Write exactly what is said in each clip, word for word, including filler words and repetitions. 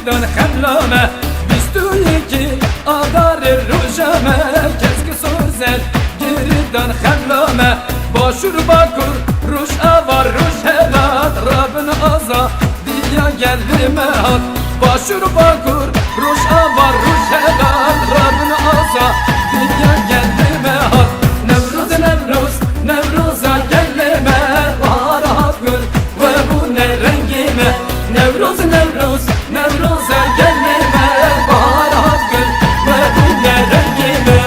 Dan xemla me, bîst û yekê adarê roja me, kesk sozer geridan xemla me. Başûr bakur, rojava rojhelat, rabin aza diya gelê me hat. Başûr bakur, rojava rojhelat, rabin aza diya gelê me hat. Newroz, Newroz, Newroza gelê me, bahar hat gul, we bûne rengê me. Newroz, Newroz, Newroza gelê me, bahar hat gul, we bûne rengê me.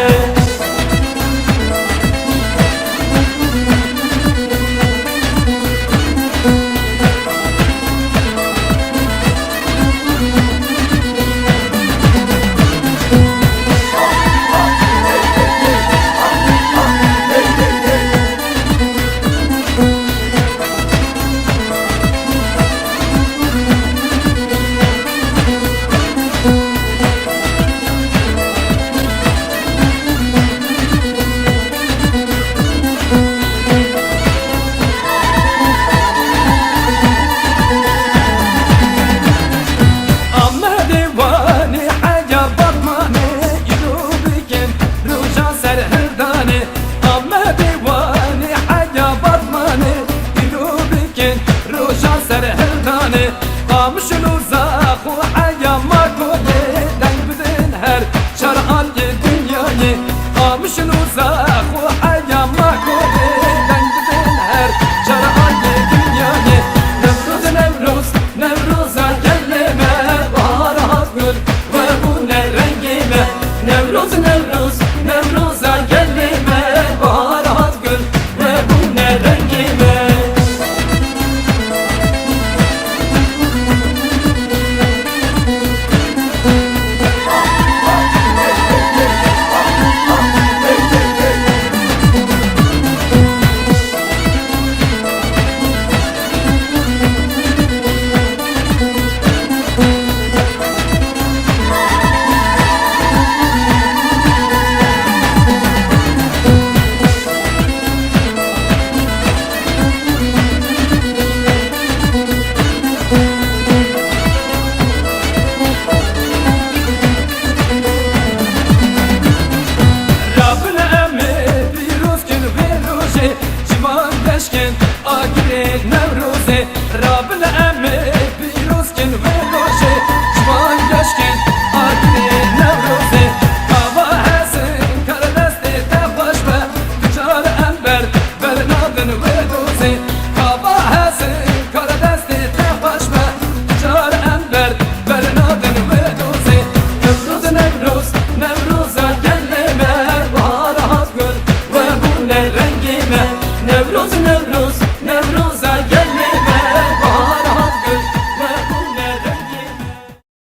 Amedê Wanê heya Batmanê, îro bikin roja serhildanê. Amedê Wanê heya Batmanê, îro bikin roja serhildanê. Qamişlo za